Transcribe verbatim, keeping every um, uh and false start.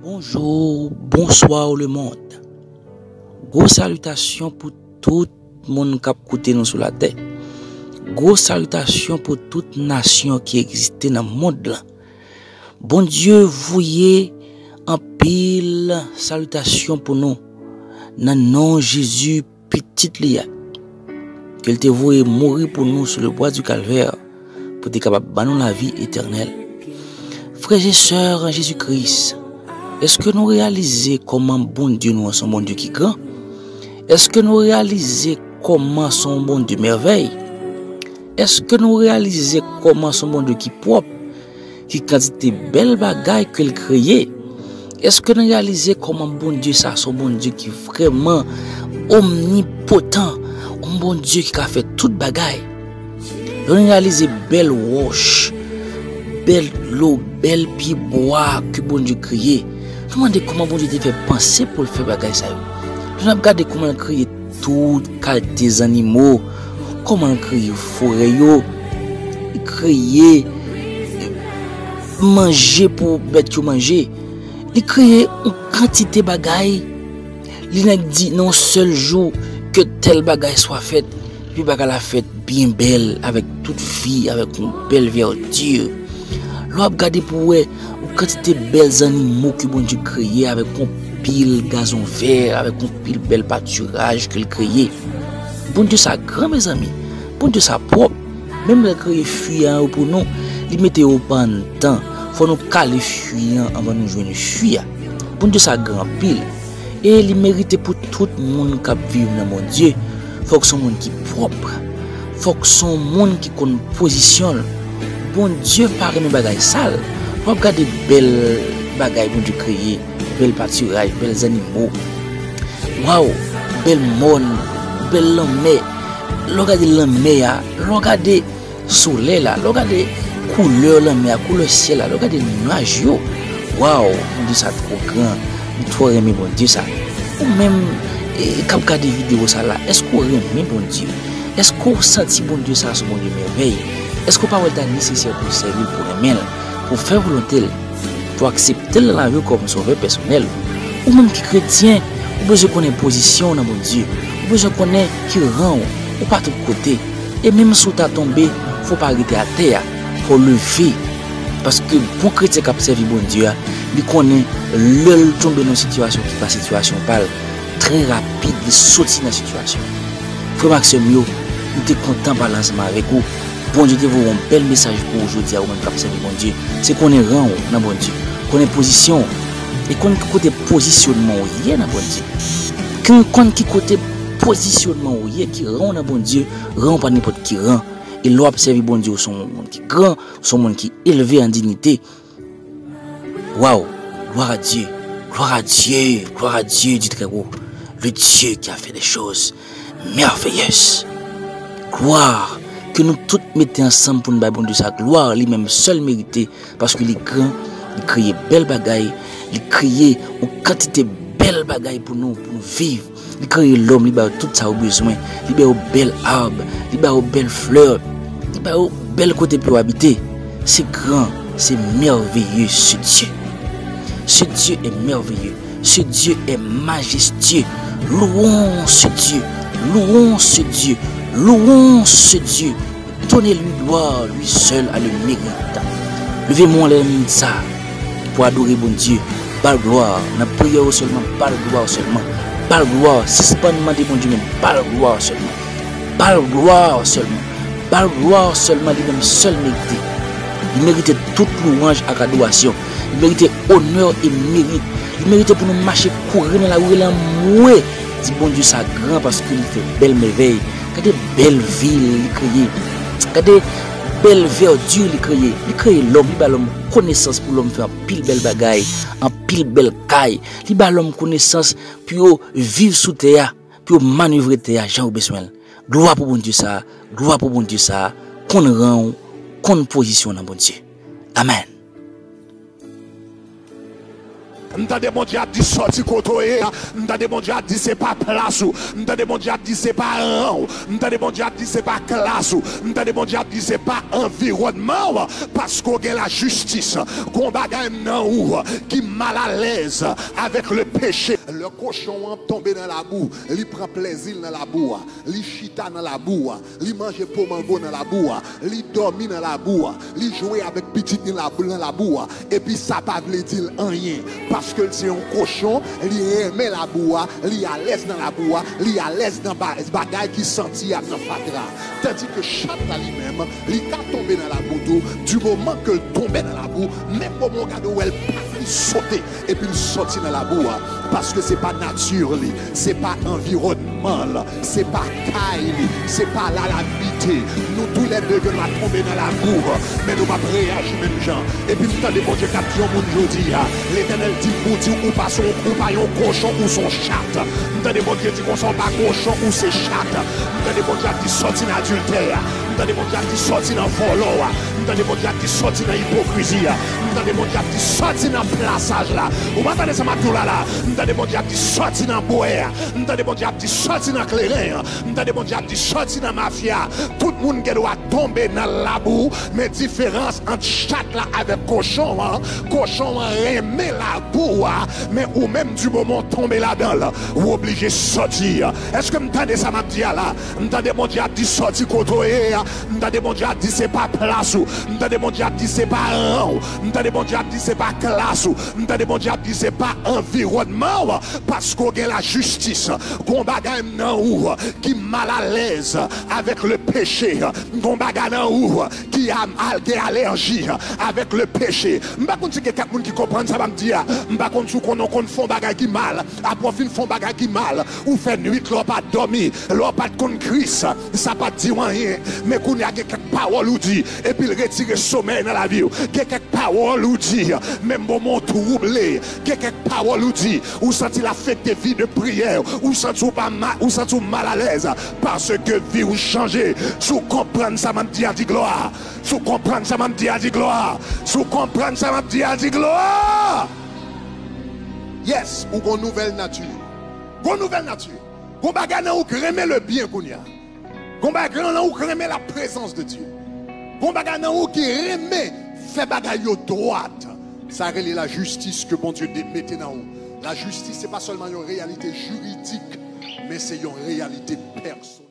Bonjou, bonswa lemonn. Gwo salitasyon pou tout moun k ap koute nou sou latè. Gwo salitasyon pou tout nasyon ki egziste nan mond lan. Bondye voye anpil salitasyon pou nou nan non Jezi, Pitit li a, ke l te voye mouri pou nou sou le bwa di Kalvè, pou te kapab ban nou lavi etènèl. Frè e sè an Jezi Kris, èske nou reyalize kòman Bondye nou an se yon Bondye ki gran? Èske nou reyalize kòman se yon Bondye mèvèy? Èske nou reyalize kòman se yon Bondye ki pwòp? Ki kantite bèl bagay ke l kreye? Èske nou reyalize kòman Bondye sa se yon Bondye ki vrèman omnipotan, yon Bondye ki ka fè tout bagay? Lè nou reyalize bèl wòch, bèl dlo, bèl pye bwa ke Bondye kreye, nou mande kòman Bondye te fè panse pou l fè bagay sa yo. Lè n ap gade kòman l kreye tout kalite zannimo, kòman l kreye forè yo, li kreye manje pou bèt yo manje, li kreye yon kantite bagay. Li nèk di nan yon sèl jou ke tèl bagay swa fèt, epi bagay la fèt byen bèl, avèk tout vi, avèk yon bèl vèti. Lè w ap gade pou w wè yon kantite bèl zannimo ke Bondye kreye avèk yon pil gazon vè, avèk yon pil bèl patiraj ke l kreye. Bondye sa gran, mezanmi. Bondye sa pwòp. Menm lè l kreye fwi a yo pou nou, li mete yo pa anndan. Fò nou kale fwi an anvan nou jwenn fwi a. Bondye sa gran anpil. E li merite pou tout moun k ap viv nan Bondye, fòk se yon moun ki pwòp. Fòk se yon moun ki konn pozisyon l. Bondye pa renmen bagay sal. W ap gade bèl bagay Bondye kreye, bèl patiraj, bèl zannimo. Waw, bèl mòn, bèl lanmè. Lè w gade lanmè a, lè w gade solèy la, lè w gade koulè lanmè a, koulè syèl la, lè w gade nyaj yo, waw, Bondye sa twò gran, m twò renmen Bondye sa. Ou menm, e, k ap gade videyo sa la, èske w renmen Bondye? Èske w santi Bondye sa se yon Bondye mèvèy? Èske w pa wè l ta nesesè pou w sèvi l, pou w renmen l, pou w fè volonte l, pou w aksepte l nan lavi w kòm sovè pèsonèl? Ou menm ki kretyen, ou bezwen konnen pozisyon w nan Bondye. Ou bezwen konnen ki ran w. Ou pa tout kote. E menm si w ta tonbe, fò w pa rete atè a. Fò w leve. Paske bon kretyen k ap sèvi Bondye a, li konnen lè l tonbe nan yon sitiyasyon ki pa sitiyasyon pa l, trè rapid, li soti nan sitiyasyon. Frè m ak sè m yo, m te kontan pale ansanm avèk ou. Bondye te voye yon bèl mesaj pou ou jodi a, ou menm k ap sèvi Bondye. Se konnen ran w nan Bondye, konnen pozisyon w, e konn ki kote pozisyonman w ye nan Bondye. Konn, konn ki kote pozisyonman w ye, ki ran w nan Bondye, ran w pa nenpòt ki ran. E lè w ap sèvi Bondye, ou se yon moun ki gran, ou se yon moun ki elve an diyite. Waw, gloire à Dieu, gloire à Dieu, gloire à Dieu du très haut, le Dieu qui a fait des choses merveilleuses. Glwa, ke nou tout mete ansanm pou n bay Bondye sa glwa, li menm sèl merite, paske li gran, li kreye bèl bagay, li kreye yon kantite bèl bagay pou nou, pou nou viv. Li kreye lòm, li ba yo tout sa yo bezwen. Li ba yo bèl ab, li ba yo bèl flè, li ba yo bèl kote pou yo abite. Se gran, se merveilleux ce Dieu. Ce Dieu est merveilleux. Ce Dieu est majestueux. Louons ce Dieu. Louons ce Dieu. Louons ce Dieu. Donnez-lui gloire, lui seul a le mérite. Leve men w anlè nan minit sa pou adore Bondye. Ba l glwa nan priyè w sèlman, ba l glwa sèlman. Ba l glwa, sispann mande Bondye, men ba l glwa sèlman. Ba l glwa sèlman. Ba l glwa sèlman, li menm sèl merite. Li merite tout lwanj ak adorasyon. Li merite onè e merit. Li merite pou nou mache kouri nan lari, rele anmwe. Di Bondye sa gran paske li fè bèl mèvèy. Gade bèl vil li kreye. Gade bèl vèdi li kreye. Li kreye lòm, li ba lòm konesans pou lòm fè anpil bèl bagay, anpil bèl kay. Li ba lòm konesans pou yo viv sou tè a, pou yo manevre tè a jan yo bezwen l. Glwa pou Bondye sa, glwa pou Bondye sa, konn ran w, konn pozisyon w nan Bondye. Amèn. M tande Bondye ap di sòti kote w ye a. M tande Bondye ap di se pa plas ou. M tande Bondye ap di se pa ran w. M tande Bondye ap di se pa klas ou. M tande Bondye ap di se pa anviwònman w. Paske w gen lajistis. Gon bagay nan ou ki malalèz avèk le peche. Lè kochon an tonbe nan labou, li pran plèzi l nan labou a. Li chita nan labou a. Li manje po mango nan labou a. Li dòmi nan labou a. Li jwe avèk pitit li nan labou a. Epi sa pa vle di l anyen. Paske l se yon kochon, li renmen labou a, li alèz nan labou a, li alèz nan ba-, bagay ki santi ak nan fatra. Tandike chat la li menm, li ka tonbe nan labou tou, di moman ke l tonbe nan labou, menm moman w gade w wè l pa, li sote, epi l sòti nan labou a, paske se pa nati li, se pa anviwònman l, se pa kay li, se pa la l abite. Nou toulède ke n a tonbe nan labou, men nou p ap reyaji menm jan. Epi m tande Bondye k ap di yon moun jodi a, Letènèl di m pou di w, ou pa se yon, ou pa yon kochon, ou se yon chat. M tande Bondye di konsa, ou pa kochon, ou se chat. M tande Bondye ap di sòti nan adiltè a. M tande Bondye ap di sòti nan vòlò a. M tande Bondye ap di sòti nan ipokrizi a. M tande Bondye ap di sòti nan plasaj la. Ou pa tande sa m ap di w la la. M tande Bondye ap di sòti nan bwè a. M tande Bondye ap di sòti nan kleren an. M tande Bondye ap di sòti nan mafya. Tout moun gen dwa tonbe nan labou, men diferans ant chat la avèk kochon an, kochon an renmen labou a, men ou menm di moman w tonbe ladan l, ou oblije sòti. Èske m tande sa m ap di a la? M tande Bondye ap di sòti kote w ye a. M tande Bondye ap di se pa plas ou. M tande Bondye ap di se pa ran w. M tande Bondye ap di se pa klas ou. M tande Bondye ap di se pa anviwònman w. Paske w gen lajistis. Gon bagay nan ou ki malalèz avèk le peche. Gon bagay nan ou ki a-, al gen alèji avèk le peche. M pa konn si gen kèk moun ki konprann sa m ap di a. M pa konn si w konn, w konn fè yon bagay ki mal. Apre w fin fè yon bagay ki mal, ou fè nwit lè w pa t dòmi, lè w pa t konn Kris, sa pa t di w anyen. Men kounye a gen kèk pawòl ou di, epi l retire somèy nan lavi w. Gen kèk pawòl ou di, menm moman w twouble. Gen kèk pawòl ou di, ou santi l afekte vi de priyè w. Ou santi w pa ma-, ou santi w malalèz, paske vi w chanje. Si w konprann sa m ap di a, di glwa. Si w konprann sa m ap di a, di glwa. Si w konprann sa m ap di a, di glwa. Yes, ou gon nouvèl nati. Gon nouvèl nati. Gon bagay nan ou k renmen le byen kounye a. Gon bagay nan ou k renmen la prezans de Dye. Gon bagay nan ou ki renmen fè bagay yo dwat. Sa rele lajistis ke Bondye de-, mete nan ou. Lajistis se pa sèlman yon reyalite jiridik, men se yon reyalite pèsonèl.